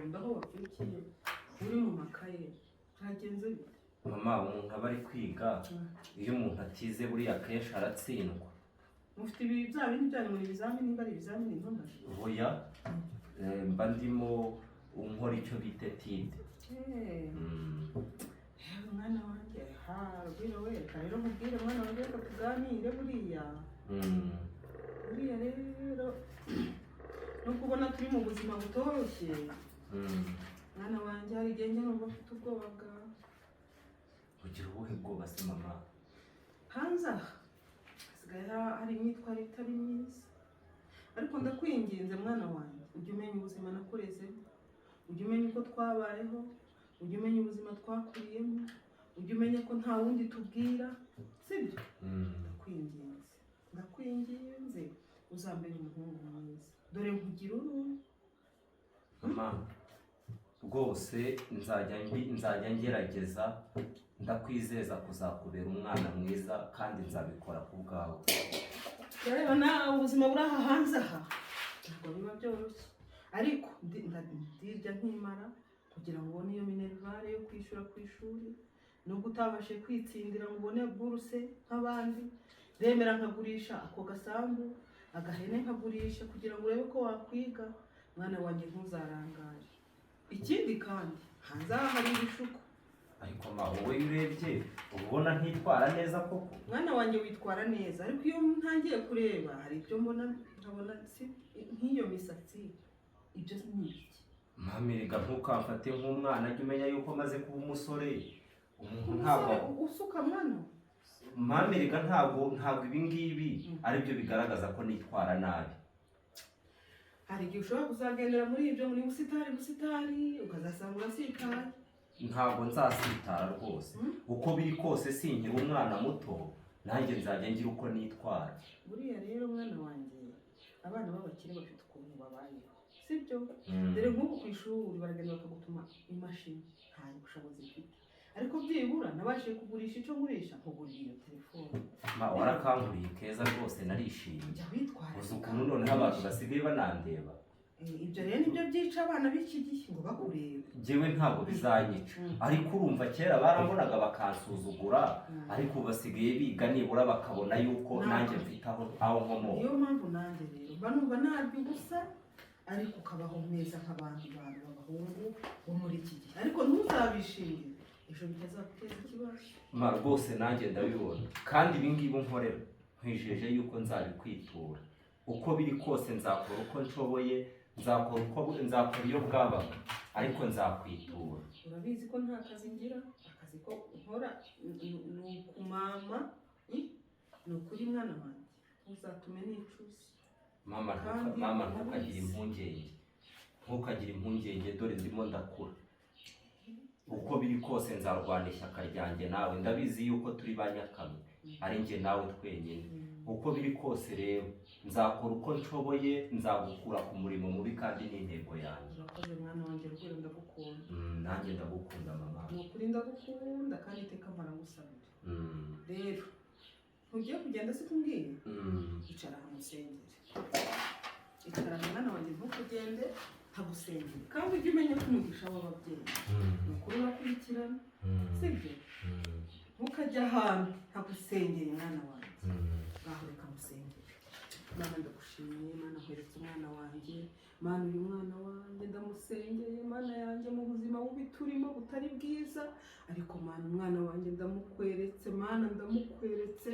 Ndaho wabyukiye uri mu makaye, byagenze bite? Mama, umuntu aba ari kwiga. Iyo umuntu atize buriya akenshi aratsindwa. Mufite ibi bya bindi byanyu mu ibizamini, nimba ari ibizamini ntumbaze. Oya, mba ndimo nkora icyo bita étude. Yewe mwana wanjye, ha Rugwiro we, reka rero nkubwire mwana wanjye, reka tuganire buriya. Buriya rero nubwo ubona turi mu buzima butoroshye, mwana wanjye, hari igihe njya numva mfite ubwoba bwawe. Ugira ubuhe bwoba se, mama? Hanze aha hasigaye hari imyitwarire itari myiza, ariko ndakwinginze mwana wanjye, ujye umenya ubuzima nakurezemo, ujye umenya uko twabayeho, ujye umenya ubuzima twakuriyemo, ujye umenya ko nta wundi tubwira, sibyo? Ndakwinginze, ndakwinginze, uzambere umuhungu mwiza, dore nkugira uru. Mama, rwose nzajya ngerageza. Ndakwizeza kuzakubera umwana mwiza kandi nzabikora ku bwawe. Urareba nawe ubuzima buri aha hanze aha ntabwo biba byoroshye, ariko ndirya nkimara kugira ngo ubone iyo minerval yo kwishyura ku ishuri. Nubwo utabashije kwitsindira ngo ubone buruse nk'abandi, ndemera nkagurisha ako gasambu, agahene nkagurisha kugira ngo urebe ko wakwiga. Mwana wanjye, ntuzarangare. Ikindi kandi, hanze aha hari ibishuko. Ariko ma, wowe iyo urebye uba ubona ntitwara neza koko? Mwana wanjye, witwara neza, ariko iyo ntangiye kureba hari ibyo mbona nkabona si nk'iyo misatsi, ibyo ni ibiki? Mama, erega ntukamfate nk'umwana. Jya umenya yuko maze kuba umusore. Umuntu ntabwo Umusore usuka, mwana? Mama, erega ntabwo ibi ngibi ari byo bigaragaza ko nitwara nabi. Hari igihe ushobora kuzagendera muri ibyo, muri busitari busitari, ukazasanga urasitaye. Ntabwo nzasitara rwose. Uko biri kose sinkiri umwana muto, nanjye nzajya ngira uko nitwara. Buriya rero mwana wanjye, abana b'abakire bafite ukuntu babayeho, sibyo? Dore nk'ubu ku ishuri baragenda bakagutuma imashini, nta bushobozi mfite, ariko byibura nabashije kugurisha icyo ngurisha, nkugurira iyo telefone. Ma, warakankuriye keza rwose, narishimye. Jya witwararika. Uzi ukuntu noneho abantu basigaye banandeba? Ibyo rero nibyo byica abana b'iki gihe, ngo bakureba. Njyewe ntabwo bizanyica, ariko urumva kera barambonaga bakansuzugura, ariko ubu basigaye biga nibura bakabona yuko nanjye mfite aho nkomoka. Niyo mpamvu nanjye rero mba numva narya ubusa, ariko ukabaho neza nk'abandi bantu b'abahungu bo muri iki gihe, ariko ntuzabishingire, ejo bitazaguteza ikibazo. Ma, rwose nanjye ndabibona, kandi ibi ngibi unkorera nkwijeje yuko nzabikwitura. Uko biri kose nzakora uko nshoboye, nzakora iyo bwabaga, ariko nzakwitura. Urabizi ko nta kazi ngira. Akazi ko nkora ni ukumama. Ni ukuri mwana wanjye, ntuzatume nicuza. Mama, Kandi mama, ntukagire urabizi. impungenge, ntukagire impungenge. Dore ndimo ndakura. Uko biri kose nzarwana ishyaka ryanjye nawe. Ndabizi yuko turi ba nyakamwe, ari njye nawe twenyine. Uko biri kose rero nzakora uko nshoboye, nzagukura ku murimo mubi, kandi ni intego yanjye. Urakoze mwana wanjye Rugwiro, ndagukunda. Nanjye ndagukunda, mama. Ni ukuri ndagukunda, kandi iteka mpora ngusabira. Rero ntugiye kugenda, si kumbwiye? Icara aha musengere, icara aha mwana wanjye, ntukugende nkagusengere. Kandi ujye umenya ko umugisha w'ababyeyi ni ukuri urakurikirana, sibyo? Ntukajye ahantu nkagusengeye mwana wanjye. Ngaho reka musengere. Mana, ndagushimiye. Mana, nkweretse umwana wanjye. Mana, uyu mwana wanjye ndamusengeye. Mana yanjye, mu buzima bubi turimo butari bwiza, ariko Mana, umwana wanjye ndamukweretse. Mana, ndamukweretse.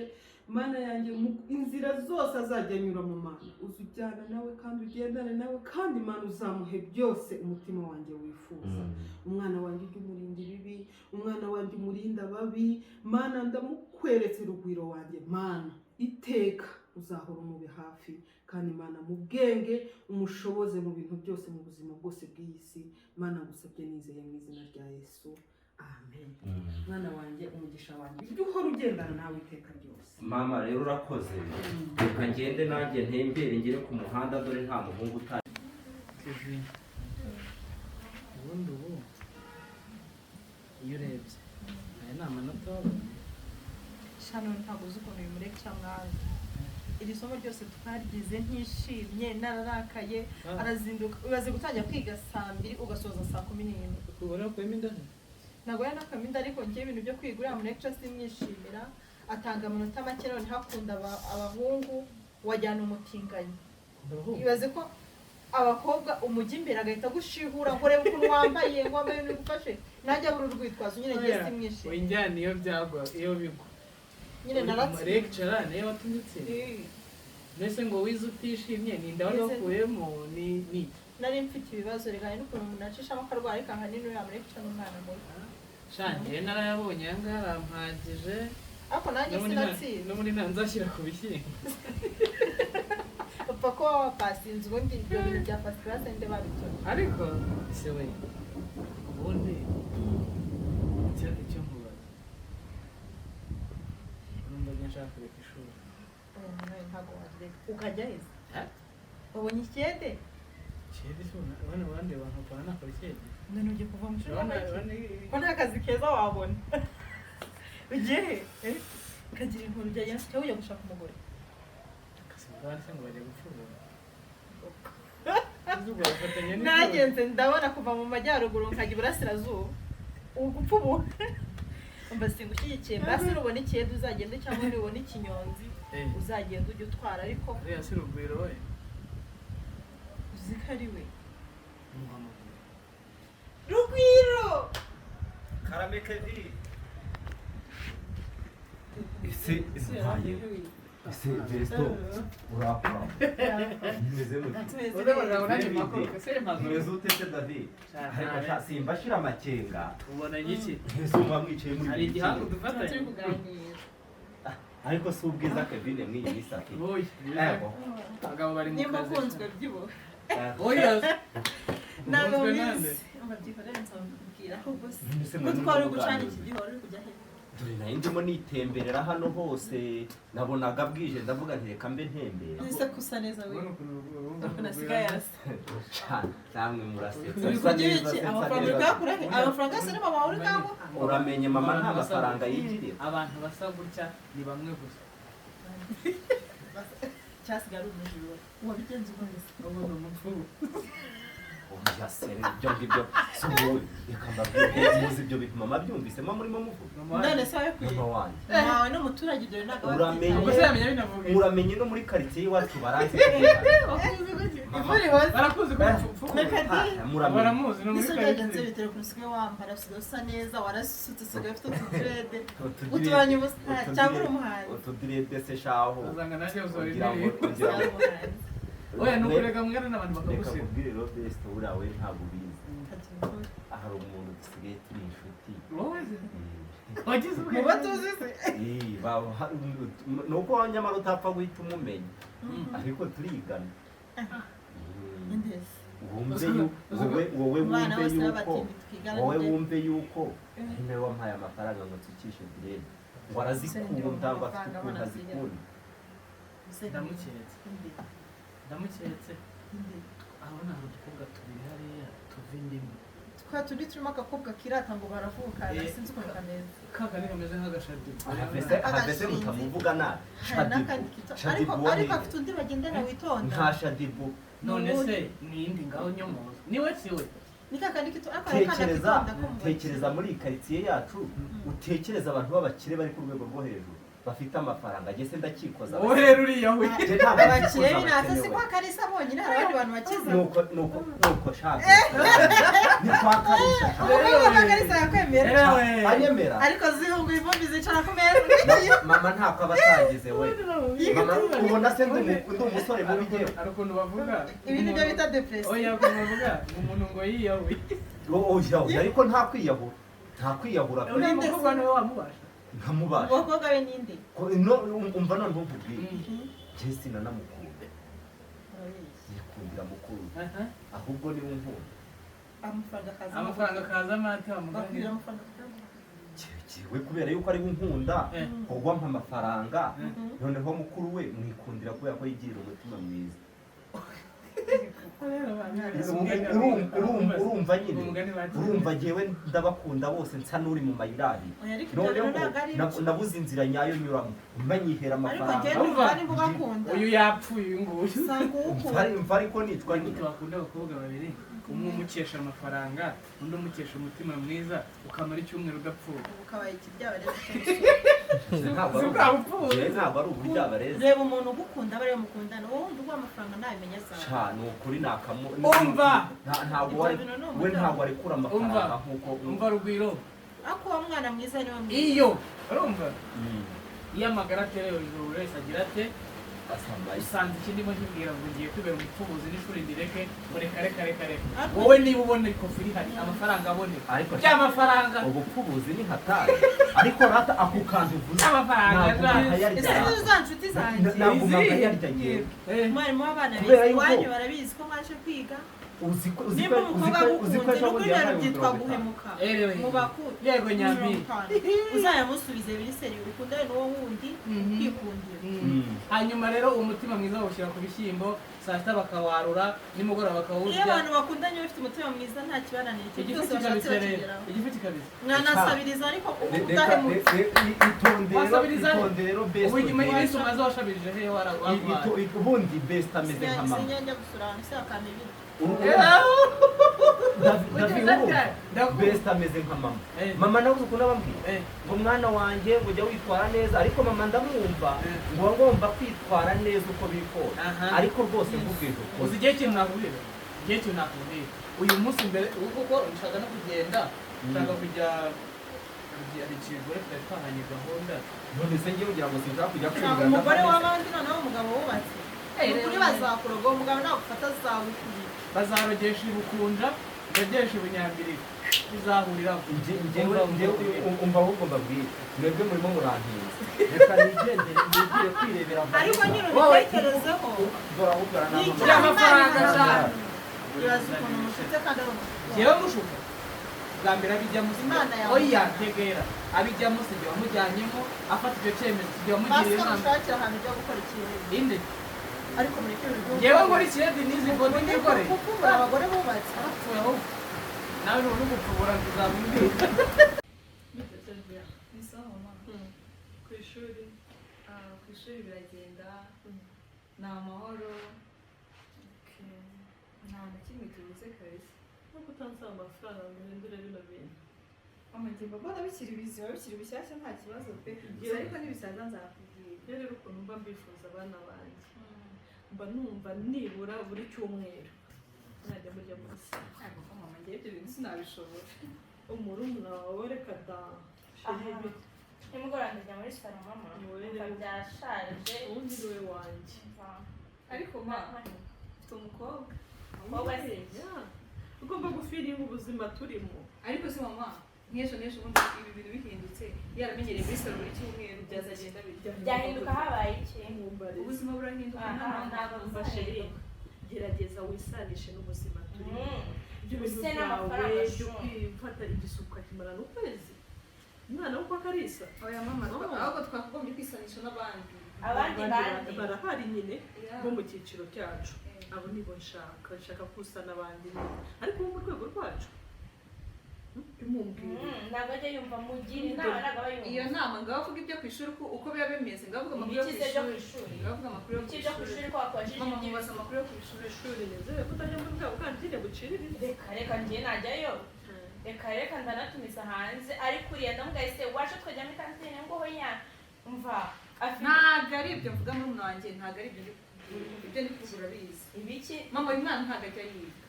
Mana yanjye, mu inzira zose azajya anyura mu, Mana uza ujyana nawe kandi ugendane nawe, kandi Mana uzamuhe byose umutima wanjye wifuza. Umwana wanjye ujye umurinda ibibi, umwana wanjye umurinda ababi. Mana, ndamukweretse Rugwiro wanjye. Mana, iteka uzahora umube hafi, kandi Mana, mu bwenge umushoboze mu bintu byose, mu buzima bwose bw'iyi si. Mana, ngusabye nizeye mu izina rya Yesu, amen. Mwana wanjye, umugisha wanjye ujye uhora ugendana nawe iteka ryose. Mama, rero urakoze. Reka ngende nanjye ntembere ngere ku muhanda, dore nta muhungu utari. Kevin, ubundi ubu iyo urebye aya ni amanota wabonye? Shano, ntabwo uzi ukuntu uyu murecturer mwazi. Iri somo ryose twaryize ntishimye, nararakaye. Arazinduka, ubaze gutangira kwiga saa 2 ugasoza saa 11. Ubona wakuyemo inda se? Ntabwo yari nakuyemo inda, ariko njyewe ibintu byo kwiga uriya lecturer simwishimira. Atanga amanota make, noneho akunda abahungu, wajyana umutinganyi. Abahungu? Ibaze ko abakobwa umujya imbere agahita agushihura ngo reba ukuntu wambaye, ngo wambaye ibintu bigufashe, nanjye abura urwitwazo nyine. Ngiye simwishimira. Winjyana iyo byagwa, iyo bigwa. Nyine naratsinze. Lecturer niyo watumye utsinda? Eh. Mbese ngo wize utishimye, ni inda wari wakuyemo, ni iki? Nari mfite ibibazo reka n'ukuntu umuntu acishamo akarwara, ariko ahanini uriya lecturer ni umwana mubi. Sha, njyewe narayabonye, aya ngaya arampagije. Ariko nanjye sinatsinze. No muri nta nzashyira ku bishyimbo. Upfa kuba wapasinze, ubundi ibyo bintu bya first class nde babitora? Ariko se we, ubundi icyo nkubaza, urumva njye nshaka kureka ishuri? Oya, nawe ntabwo wareka ukajya heza. Ha? Wabonye ikiyede? Ikiyede se? Ubona abandi bantu bakora, nakora ikiyede? None ugiye kuva mu ishuri Urabona- wambaye iki? Urabona Ko nta kazi keza wabona, ugiye he? Eh? Kagira inkuru byagenda cyangwa ujya gushaka umugore? Akazi bw'abandi se ngo bajya gupfubura. Uzi ubwo bafatanya n'ishuri. Nagenze ndabona kuva mu majyaruguru nkajya iburasirazuba, ubu gupfa ubu umva singushyigikiye. Basi nubona ikiyede uzagende, cyangwa nubona ikinyonzi uzagenda ujye utwara, ariko Uriya si Rugwiro we? Uzi ko ari we. Muhamagara. Rugwiro! Karame Kevin. Ese mpaye, ese Besto, urakora mumeze mute? Tumeze Urabona neza. nanjye makuru, ese mpazo. Mumeze ute se, David? Ariko sha, simba shira amakenga. Ubona iki? Ese muba mwicaye muri Hari igihango Tuba dufatanye. turi kuganira. Ariko si ubwiza Kevin mw'iyi minsi afite? Oya. Ego. Abagabo bari mu Nimba kazi. ukunzwe byibuhe. Oya. Ntabwo Ukunzwe nande? mbizi, umva, byihorere, nzamubwira. Ahubwo se None se ko mwari twari murimo gucana muganira? iki gihe wari uri kujya he? Dore nari ndimo nitemberera hano hose, nabonaga bwije, ndavuga nti reka mbe ntembera. Ese ko usa neza we? Ubona ukuntu Ukuntu asigaye asa. Sha, namwe murasetsa. Uri Nsa kurya neza, iki? se nsa Amafaranga uri neza. kuyakura he? Amafaranga yose ni mama wawe uri kuyaguha? Uramenye mama nta mafaranga yigirira. Abantu basa gutya ni bamwe gusa. Cyasigaye ari umujura wabigenza ubundi. Ubu ni umupfumu. Oya se, ibyo ngibyo si wowe, reka mbabwire, muzi ibyo bintu mama byumvise, mama murimo muvuga. None se wabikwiye? Mama wanjye. Mama wawe ni umuturage, dore ntabwo aba Uramenye. Ubwo se yamenya binavuga iki? Uramenye no muri karitsiye iwacu baranzi. Bakuzi gutya? Imvura ihoze. Barakuzi ko umupfumu. Reka di. Muramenye. Baramuzi no muri Ese byagenze karitsiye. bitewe ukuntu usigaye wambara, usigaye usa neza, warasutse, usigaye ufite utudirede, utubanye ubusa, cyangwa uri umuhanzi? Utudirede se shaho? Usanga nanjye uzora Ugira ngo indirimbo. ugira Usigaye ngo uri umuhanzi. Oya, ni ukureka mwene n'abantu Reka bakagusiga. nkubwire rero Besto, buriya we ntabwo ubizi. Kagira inkuru. Hari umuntu dusigaye turi inshuti. Wowe se? Wagize Mu ubwenge. bo tuzi se? Eh, ni uko nyamara utapfa guhita umumenya, ariko turigana. Ndetse Wumve wowe abana wumve bose yuko b'abatindi twigana wowe ndetse wumve yuko ari nawe wampaye amafaranga ngo nsukishe direde, ngo arazikunda, ngo afite ukuntu azikunda. Ndamuketse. Ndamuketse. Aho ni udukobwa tubiri hariya tuva indimu. Twa tundi turimo agakobwa kirata ngo baravukana. Eh. Sinzi ukuntu kameze. Kakandi kameze nk'agashadibu. Have se mutamuvuga nabi. Hari n'akandi kitwa ariko Shadibu. Ariko afite undi bagendana witonda. Nta Shadibu. None se niyindi ngaho nyomoza niwe si we? Ni kakandi kitwa, ariko hari akana Tekereza, kitonda ko mu tekereza muri iyi karitsiye yacu, utekereza abantu b'abakire bari ku rwego rwo hejuru bafite amafaranga, njye se ndakikoza? Wowe rero uriya we. Njye ntabwo Abakire ndakikoza binasa abakene si we. kwa Kalisa bonyine, hari abandi bantu bakize. Nuko shaka ni kwa Kalisa shaka. Umukobwa wa Kalisa yakwemera. Ewe. Anyemera. Ariko zihungu ivumbi zicara ku meza. Mama ntako aba atagize we. Mama ubona se ndi umusore mubi njyewe? Hari ukuntu bavuga. Ibi ni byo bita depression. Oya, ukuntu bavuga ngo umuntu ngo yiyahuye. Oya oya, ariko nta kwiyahura, nta kwiyahura pe. Uriya mukobwa niwe wamubasha? Nkamubasha. Umukobwa we ninde? Umva none nkubwire, njye sinanamukunda, nikundira mukuru we. Ahubwo niwe unkunda. Amafaranga akaza. Amafaranga akaza amata. Bakubwira amafaranga akaza. Jewe kubera yuko ari we unkunda, Eh. ubwo ampa amafaranga, noneho mukuru we mwikundira kubera ko yigirira umutima mwiza. Urumva nyine, urumva jewe ndabakunda bose, nsa n'uri mu mayira abiri. Oya, ariko ibyo Noneho bintu ntabwo ari byo. Nabuze inzira nyayo nyuramo, manyihera Ariko amafaranga. njyewe numva niba ubakunda, Uyu yapfuye, uyu nguyu. usanga uwukunda. Mva ariko nitwa Ni gute nyine. wakunda abakobwa babiri, umwe umukesha amafaranga, undi umukesha umutima mwiza, ukamara icyumweru udapfuye? Ubu ukabaye ikiryabarezi cy'umusore. Ntabwo ari Si bwa bupfuye. Njyewe ntabwo ari uburyabarezi. Reba umuntu ugukunda aba ariwe mukundana, wowe wundi uguha amafaranga ntabimenya zawe. Sha, ni ukuri nakamu Umva! Ntabwo Ibyo wari bintu ni we umuco. ntabwo arekura amafaranga nkuko Umva, Rugwiro. Ariko uwo mwana mwiza niwe mwiza. Iyo urumva, iyo amagara aterewe hejuru, buri wese agira ate? Asamaye. Usanze ikindimo nkibwira ngo ngiye kwibera umupfubuzi n'ishuri ndireke, ngo reka reka reka reka. Ariko- Wowe niba ubona ikofi rihari, amafaranga aboneka, Ariko by'amafaranga, ubupfubuzi ni hatari, ariko rata ako kantu uvuze by'amafaranga. ntabwo nkayarya. Ese nizo za nshuti zanjye? Ntabwo Izihe? nkayarya njyewe. Umwarimu w'abana Kubera bize yuko- iwanyu barabizi ko mwaje kwiga. Uzi ko uzi Nimba ko uzi umukobwa ko uzi ko agukunze, ejo n'ukuri bundi rero yampaye byitwa 50. guhemuka. Erewe. Mubakunde. Yego, Nyambi. Uzayamusubize biri seri, ukundane n'uwo wundi ukikundira. Hanyuma rero uwo mutima mwiza bawushyira ku bishyimbo, saa sita bakawarura, nimugoroba Iyo bakawurya. abantu bakundanye bafite umutima mwiza, nta kibananira, icyo Igifu cyose bashatse kikabise rero. bakigeraho. Igifu kikabise. Mwanasabiriza ariko Reka udahemutse. itondero. Wasabiriza? Itondero best. Ubu nyuma y'iminsi umaze washabirije he? Waraguhaye? Ubundi best ameze nka mama. Sinjya gusura ahantu se bakampa ibiryo. David, urumva? Ndakumva. Best ameze nka mama. Eh. Mama nawe uzi ukuntu abambwira Eh. ngo mwana wanjye, ngo ujya witwara neza, ariko mama ndamwumva Eh. ngo ngomba kwitwara neza uko bikora. Aha. Ariko rwose nkubwije ukuri, Uzi igihe kintu nakubwira, igihe kintu nakubwira uyu munsi mbere ubu, kuko nshaka no kugenda, nshaka kujya hari ikigore twari twahanye gahunda. None se ngiye kugira ngo sinshaka kujya Ntabwo kwiga umugore w'abandi, noneho umugabo wubatse, ni ukuri bazakuroga, uwo mugabo nagufata azagukubita. Bazarogesha ibukunda, ndogesha ibunyambiriro, bizahuriraho. Njyewe umva, ahubwo mbabwire, mwebwe murimo murantinza, reka nigendere nigire kwirebera. Ariko nyine Wowe- ubitekerezeho. Dore ahubwo Ni aranahamagara. icyaha By'amafaranga Imana cyane. Urazi ukuntu mushutse kandi ari umushuti. Yewe, mushuka bwa mbere abijyamo si Imana yawe. Oya, tegera, abijyamo si jye wamujyanyemo, afata icyo cyemezo si jye wamugiriye Basi inama. mushakira ahantu ujya gukora ikintu. Inde? Ariko mureke ibintu. Yewe, nkora ikiredi n'izi ngo ndigikore. Kuko muri abagore bubatse. Arapfuye ahubwo nawe nubona umupfubura tuzamubwira. Ni sawa mama. Ku ishuri? Ah, ku ishuri biragenda, ni amahoro, nta na kimwe tubuze kabisa. Nkuko utansaba amafaranga ngo uhindure bino bintu. Mama, njye mba mbona bikiri bizima, bikiri bishyashya, nta kibazo pe. Gusa ariko nibisaza nzakubwira. Iyo rero ukuntu mba mbifuza abana banjye, mba numva nibura buri cyumweru mwajya murya muri salo. Ntabwo ko mama, njye ibyo bintu sinabishobora. Umurumuna wawe, reka da. Aha. Nimugoroba ndajya muri salo mama. Wowe Numva rero. byashaje. Ubundi ni we wanjye. Ariko ma, mfite umukobwa. Wowe se? Yeah. Ugomba gufeelinga ubuzima turimo. Ariko se mama, nk'ejo n'ejo bundi ibi bintu bihindutse, yaramenyereye muri salo buri cyumweru, byazagenda bityo? Byahinduka habaye iki? Mwumbarize. Ubuzima burahinduka. Aha, Nta mpamvu. ntabwo Umva chérie, bizahinduka. gerageza wisanishe n'ubuzima turimo. Ibyo bintu Use byawe n'amafaranga byo shu. kwifata igisuko akimarana ukwezi, umwana wo kwa Karisa. Oya mama, Oh. ahubwo twakagombye kwisanisha n'abandi. Abandi bandi? Barahari nyine Yeah. bo mu cyiciro cyacu. Eh. Abo nibo nshaka, nshaka ko usa n'abandi nyine, ariko bo mu rwego rwacu. Bimumbwire. Ntabwo ajya yumva, mugira inama ntabwo aba Iyo yumva. nama, ngaho avuga ibyo ku ishuri uko biba bimeze, ngaho avuga amakuru yo ku Ibikize byo ku ishuri. ishuri? Ngaho avuga amakuru yo ku Ibiki byo ku ishuri. ishuri ko wakubajije? Mama, Iby'ibisuko? mubaza amakuru yo ku ishuri. Ishuri nizere ko utajya muri bwa bukantine buciriritse. Reka reka, njye najyayo? Reka reka, ndanatumiza hanze. Ariko uriya ndamubwira se waje tukajya muri kantine, ngo hoya, umva afite Ntabwo ari ibyo mvuga, murumuna wanjye, ntabwo ari ibyo ndi kuvuga. Ibyo ndi kuvuga urabizi. Ibiki? Mama, uyu mwana ntabwo ajya yiga.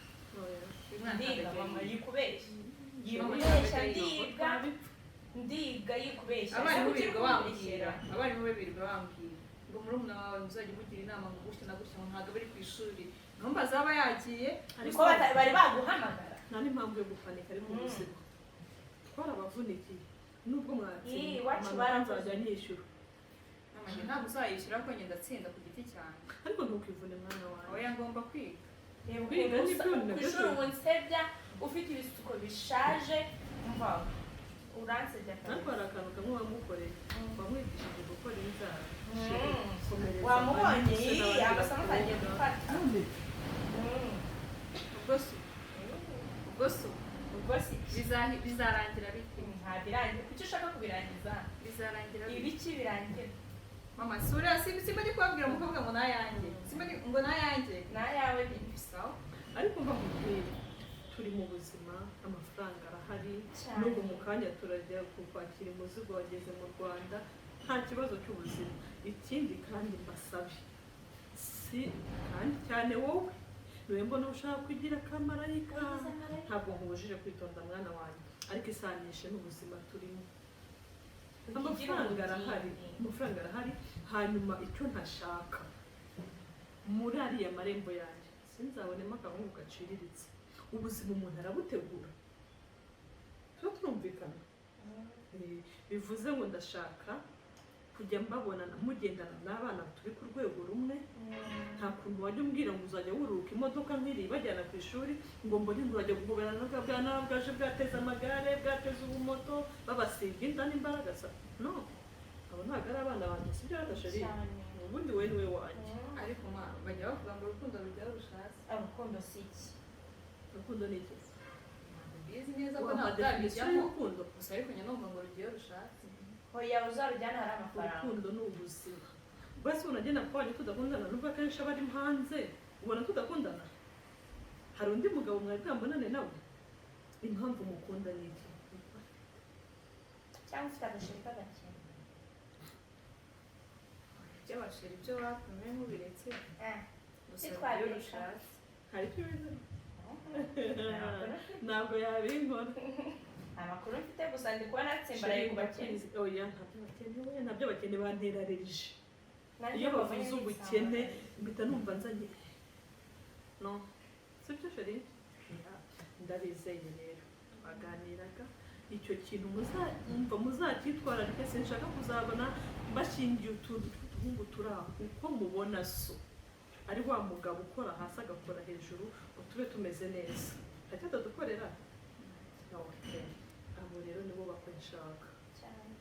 Uyu mwana ntabwo Ndiga ajya mama. yiga. Yikubeshya, Mama, yikubeshya. ntabwo ajya yiga. Ndiga, ndiga, yikubeshya. Abarimu Ese kuki birirwa uri bambwira, kumbeshyera? abarimu be birirwa bambwira ngo murumuna wawe muzajya umugira inama, ngo gutya na gutya, ngo ntabwo aba ari ku ishuri, numva azaba yagiye. Ko bari baguhamagara? Nta n'impamvu yo gupanika, ari mu buzima twarabavunikiye nubwo Ii, mwatsinda iwacu amanota baravuze. nzajya nyishyura. Mama, njye ntabwo uzayishyura kuko njye ndatsinda ku giti cyanjye. Ariko ntukivune mwana wawe. Oya, ngomba kwiga. Reba Kwiga ukuntu ni usa byo, ku nabyo ishuri, byo. ubu nsebya ufite ibisuko bishaje, umva uransebya Ariko kabisa. hari akantu kamwe wamukoreye, wamwigishije gukora inzara. Mm. Komereza Wamubonye? amahirwe Ii, n'abandi amasomo atangiye bakobwa. gufata. Bizarangira bite? Ntabirangira. Kuki ushaka kubirangiza? Bizarangira bite? Ibiki birangira? Mama sura simba ndi kubabwira umukobwa ngo nayanjye. Simba ndi ngo nayanjye. Nayawe nyine. Sawa. Ariko mva nkubwire, turi mu buzima, amafaranga arahari. Cyane. N'ubu mu kanya turajya kukwakira umuzigo wageze mu Rwanda, nta kibazo cy'ubuzima. Ikindi kandi mbasabe, si kandi cyane wowe niwe mbona ushaka kugira akamarayika, ntabwo nkubujije kwitonda mwana wanjye, ariko isanishe n'ubuzima turimo. Amafaranga arahari, amafaranga arahari. Hanyuma icyo ntashaka muri ariya marembo yanjye, sinzabonemo agahungu gaciriritse. Ubuzima umuntu arabutegura, tuba turumvikana. Bivuze ngo ndashaka kujya mbabonana mugendana n'abana turi ku rwego rumwe. Nta kuntu wajya umbwira ngo uzajya wururuka imodoka nk'iri bajyana ku ishuri, ngo mbone ngo urajya guhoberana n'akabwana bwaje bwateze amagare, bwateze ubumoto, babasiga inda n'imbaraga sa no, abo ntabwo ari abana banjye, sibyo chérie? Cyane. Ubundi wowe niwe wanjye. Ariko ma bajya bavuga ngo urukundo rujya rushatse. Urukundo si iki? Urukundo ni iki? Ntabwo mbizi neza ko Wampa ntabwo definition ndabijyamo. y'urukundo? Gusa ariko njya numva ngo rugiye rushatse. Hoya, uzarujyana hari amafaranga. Urukundo ni ubuzima. Basi unagenda kwa tudakundana, nubwo akenshi aba ari hanze, ubona tudakundana. Hari undi mugabo mwari bwambonane nawe? Impamvu mukunda ni iki? Cyangwa ufite agasheri k'agakene? Iby'abasheri ibyo bapimwe nk'ubiretse. Gusa Sitwabireka. rugiye rushatse. Hari icyo bizi? Ntabwo yabinkora. Nta makuru mfite, gusa ndi kubona natsimbaraye ku bakene. Oya, ntabyo bakene, oya, ntabyo bakene, bantera allergie. Nanjye Iyo mbabonye bavuze nisanga. ubukene mpita numva nzanye no, sibyo chérie? Ndabizeye rero, twaganiraga icyo kintu, muzumva muzacyitwararike. Sinshaka kuzabona bashingiye utuntu tw'uduhungu turi aho. Uko mubona so ari wa mugabo ukora hasi agakora hejuru ngo tube tumeze neza, ntacyo atadukorera. Okay. Abo rero nibo bakwe nshaka. Cyane.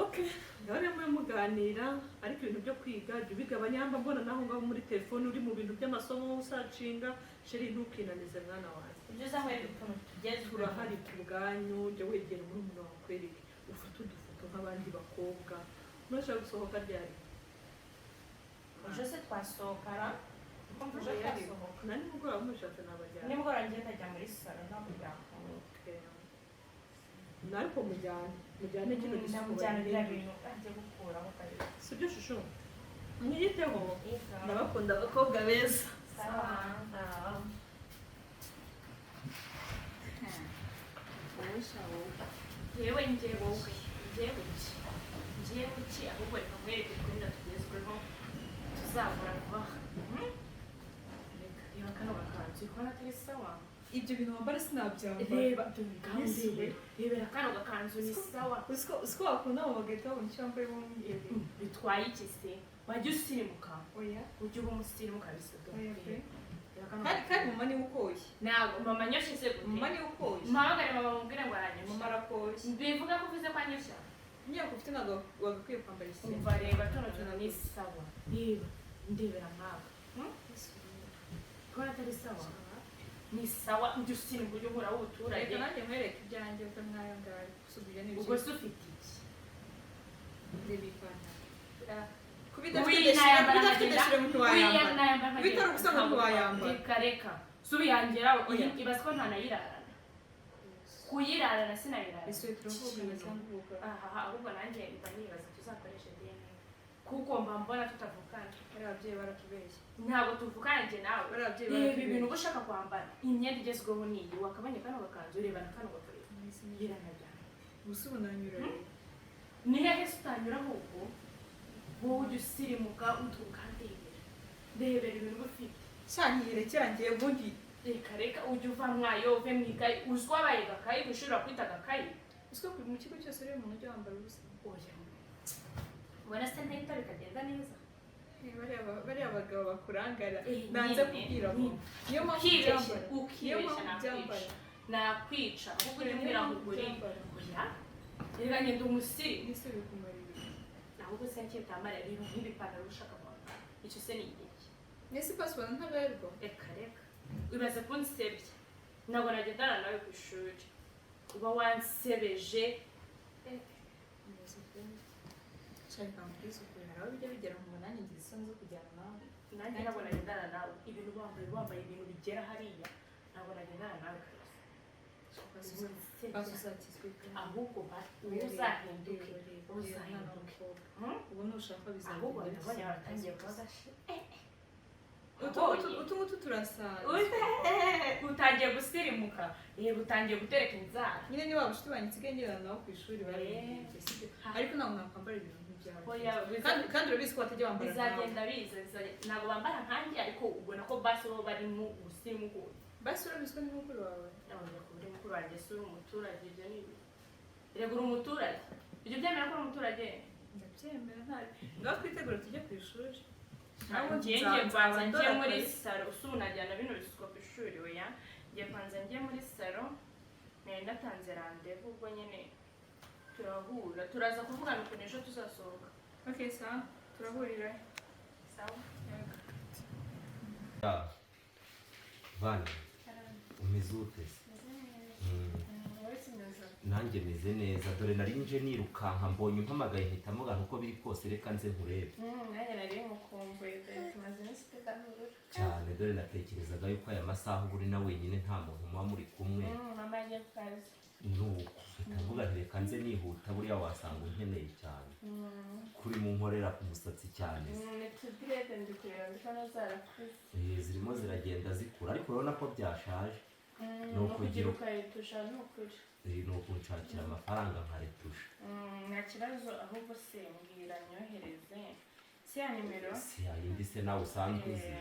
Okay, ngaho rero mube muganira, ariko ibintu byo kwiga jya ubigabanya. Mba mbona naho ngaho muri telefone uri mu bintu by'amasomo usacinga. Chérie, ntukinanize mwana wanjye. Ibyo uzankwereka utuntu tugezweho. Turahari ku bwanyu. Jya wegera murumuna wawe akwereke, ufate udufoto nk'abandi bakobwa. Murashaka gusohoka ryari? Ejo se twasohokana? Kumva ejo twasohoka. Na nimugoroba mushatse nabajyana. Nimugoroba njye ndajya muri salon, ntabwo byakunda. Okay. Ariko mujyane kino gisuko. Ndamujyana biriya bintu ajya gukuraho kabiri. Sibyo shusho? Mwiyiteho, ndabakunda abakobwa beza. Sawa. Ah. Wowe sha wowe. Yewe njyewe, wowe njyewe iki, njyewe iki? Ahubwo reka nkwereke utwenda tugezweho tuzagura vuba aha. Reka reba kano gakanzu, uri kubona atari sawa? Ibyo bintu wambara sinabyambara. Reba dore, rebera kano gakanzu, ni sawa. Uziko wakunda mu bagahita babona icyo wambaye bombi. Bitwaye iki se? Wajya usirimuka. Oya. Ujya uba umusirimu kabisa, dore. Oya pe. Reba kano. Kandi mama niwe ukoshye. Ntabwo mama anyoshye se gute? Mama niwe ukoshye. Mpamagare mama mubwire ngo aranyoshye. Mama arakoshye. Bivuga ko uvuze ko anyoshya. Imyaka ufite ntabwo wagakwiye kwambara ikintu. Umva, reba tuno tuntu, ni sawa. Reba, ndebera nkawe, kubona atari sawa? Ni sawa, ujya usirimuka, ujya uhura w'ubuturage. Reka nanjye nkwereke ibyanjye uko nk'ayo ngayo gusa ubwo ni Ubwo se ufite iki? Reba ipantaro. Kuba Uyu nayambara idafite nkagenda- deshire ntiwayambara. Uyu nayambara Kuba itari ubusa ngo ntiwayambara. Reka reka, subiyangira. Oya. Ibaze ko ntanayirarana, kuyirarana sinayirarana. Ese turavugana cyangwa uvuga? Aha, ahubwo nanjye mba nibaza tuzakoreshe DNA, kuko mba mbona tutavukana. Bariya ababyeyi baratubeshye. Ntabwo tuvukana njye nawe. Bariya ababyeyi Reba ibintu baratubeshye. uba ushaka kwambara, imyenda igezweho ni iyi. Wakabonye kano gakanzu? Reba na kano gakorera yiranajyana. Gusa ubu nanyura rero. Ni hehe se utanyura? Ahubwo wowe ujya usirimuka ukandebera, ndebera ibintu uba ufite. Cyanyirekera ngiye ubundi. Reka reka, ujya uva mwayo, uve mu ikayi. Uzwi wabaye gakayi, ku ishuri bakwita gakayi. Uziko mu kigo cyose uriya muntu ujya wambara ubusa. Oya, ubona se ntahita bikagenda neza? Eh, bariya bagabo bakurangara Eh, nanze nyine, kubwira ngo nyine. niyo mpamvu Ukibeshya, byambara, niyo ukibeshya. mpamvu byambara. Nakwica, nakwica. Ahubwo ujya Niyo umbwira ngo mpamvu ugure. byambara. Oya, reka ngenda umusirimu. Nise bikumarira iki? Ahubwo se ncyitambara, reba nk'ibipantaro ushaka kwambara, icyo se ni igiki? Nese pasiporo ntaberwa. Reka reka, wibaze kunsebya, ntabwo nagendana nawe ku ishuri. Uba wansebeje. Nshaka mbwiza ukuri, hari aho bijya bigera mu munani ngize isoni zo kujyana nawe. Nanjye ntabwo nagendana nawe, ibintu wambaye, wambaye ibintu bigera hariya, ntabwo nagendana nawe kabisa. Basi uzakizwe pe. Ahubwo uzahinduke, uzahinduke. Ubu nushaka Ahubwo bizagenda. ndabonye baratangiye kuba gashi. Utu ngutu turasaza. Utangiye gusirimuka, yego, utangiye gutereka inzara. Nyine niba abashuti banjye nsigaye ngerana nabo ku ishuri barabibwiye, sibyo? Ariko ntabwo nakwambara ibintu nk'ibyawe. Oya, Kandi urabizi ko batajya bambara nkawe. Bizagenda biza, ntabwo bambara nkanjye, ariko ubona ko basi bo bari mu busirimu. Basi urabizi ko ni mukuru wawe. Nabonye ku buri mukuru wanjye si uri umuturage, ibyo ni ibi. Erega uri umuturage, ibyo byemera ko uri umuturage. Ndabyemera, ntari ngaho twitegure tujye ku ishuri. Nawe Ngiye ngiye nzaba kubanza ngiye ndora muri akazi. salo, usu najyana bino bisuko ku ishuri? Oya, ngiye kubanza ngiye muri salo, nari natanze randevu, ubwo nyine turahura, turaza kuvugana ukuntu ejo tuzasohoka. Okay, sawa, turahurira. Sawa. Vane, umeze ute se? Nanjye meze neza, dore nari nje nirukanka mbonye umpamagaye mpita mugana, uko biri kose reka nze nkurebe. Nanjye nari nkukumbuye, dore tumaze iminsi tudahura. Cyane, dore natekerezaga yuko aya masaha uba uri na wenyine, nta muntu muba muri kumwe. Mama yagiye ku kazi. Nuko mpita mvuga nti reka nze nihuta, buriya wasanga unkeneye cyane. Kuri mu nkorera ku musatsi cyane se. Ni tudirede, ndi kureba ndikubona zarakuze. Zirimo ziragenda zikura, ariko urabona ko byashaje. Ni ukugira ukayitusha, ni ukuri. Ni ukunshakira amafaranga nkaretusha. Nta kibazo, ahubwo se mbwira nyohereze si ya nimero? Si yayindi se nawe usanzwe uzi.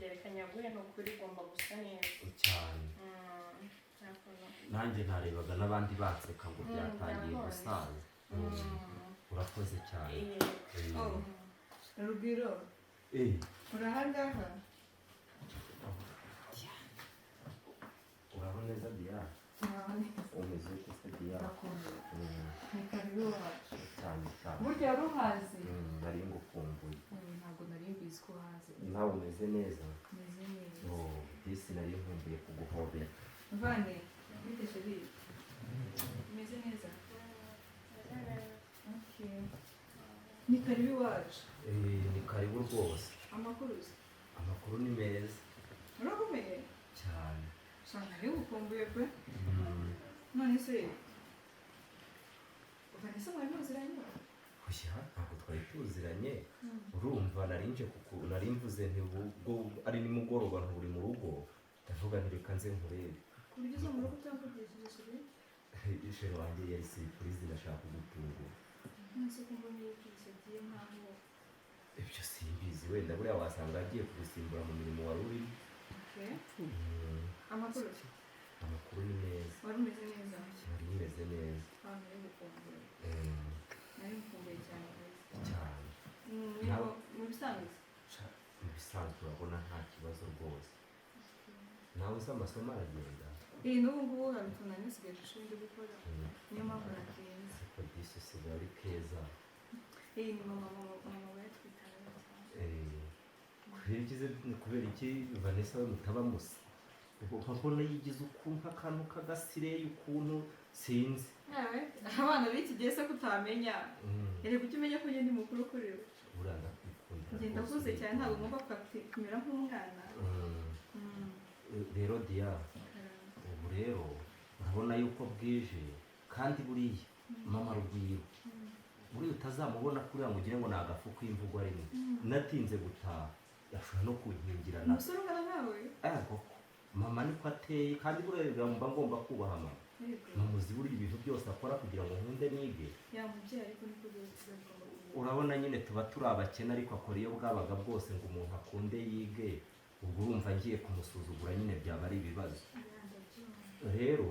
Reka nyaguhe, ni ukuri ugomba gusa neza. Cyane. Nta kuntu. Nanjye narebaga n'abandi banseka ngo byatangiye byakonje. gusaza. Urakoze cyane. Oh, Rugwiro, uri ahangaha? Uraho neza Diya, umeze ute se Diya? Urakomeye. Ni karibu iwacu. Cyane cyane. Burya wari uhazi? Nari ngukumbuye. Ntabwo nari mbizi ko uhazi. Nawe umeze neza? Meze neza. Oh, disi nari nkumbuye kuguhobera. Vane, bite chéri? Umeze neza? Okay. Ni karibu iwacu. Ni karibu rwose. Amakuru uzi? Amakuru ni meza. Urakomeye? Cyane. Sha, nari ngukumbuye pe. None se Vanessa mwari muziranye? Oya, ntabwo twari tuziranye. Urumva nari nje kuku nari mvuze nti ubwo ari nimugoroba nturi mu rugo, ndavuga nti reka nze nkurebe. Ku buryo uza mu rugo utamvugishije chéri? Chéri wanjye, yari surprise, ndashaka kugutungura. None se ko mbona yibwije agiye nkaho? Ibyo simbizi, wenda buriya wasanga agiye kugusimbura mu mirimo wari urimo. Okay. Amakuru uzi? Amakuru ni meza. Wari umeze neza? Nari meze neza. Ah, nari ngukumbuye. Nari ngukumbuye cyane rwose. Cyane. Mu bisanzwe? Mu bisanzwe urabona nta kibazo rwose. Nawe uzi amasomo aragenda? N'ubu ngubu hari utuntu nari nsigaye ku ishuri ndi gukora. Niyo mpamvu natinze. Ariko disi usigaye uri keza. Ni mama, mama, mama bayatwitayeho cyane. Kubera iki Vanessa we mutaba musa? Ubwo mbona yigize ukuntu akantu k'agasireyi ukuntu sinzi. Yawe, abana b'iki gihe se kutamenya? Erega ujye umenya ko njye ndi mukuru kuri we. Buriya ndakwikundira Njye rwose. ndakuze cyane, ntabwo ngomba kumera nk'umwana. Rero Diya, ubu rero urabona yuko bwije, kandi buriya mama Rugwiro buriya utazamubona kuriya ngo ugire ngo ni agafu k'imvugo rimwe. Natinze gutaha yashobora no kunkingirana. Umusore ungana nawe? Ego, mama niko ateye, kandi buriya mba ngomba kubaha mama. Yego. Mama uzi buriya ibintu byose akora kugira ngo nkunde nige. Ya mubyeyi, ariko niko byose bigomba kumera. Urabona nyine tuba turi abakene, ariko akora iyo bwabaga bwose ngo umuntu akunde yige. Ubwo urumva ngiye kumusuzugura nyine byaba ari ibibazo. Ya, ndabyumva. Rero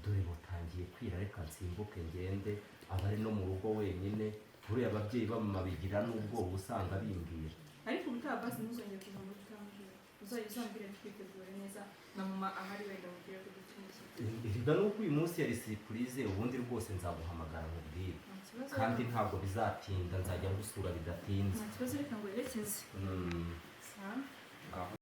dore butangiye kwira, reka nsimbuke ngende, aba ari no mu rugo wenyine. Buriya ababyeyi bamama bigira n'ubwoba usanga bimbwira. Ariko ubutaha basi ntuzongere kuza ngo utambwira, uzajya uzambwira twitegure neza, na mama ahari wenda mubwire ko dufite umushyitsi. Erega nuko uyu munsi yari surprise, ubundi rwose nzaguhamagara nkubwire. Nta kibazo. Kandi ntabwo bizatinda, nzajya ngusura bidatinze. Nta kibazo, reka ngo werekeze. Ngaho.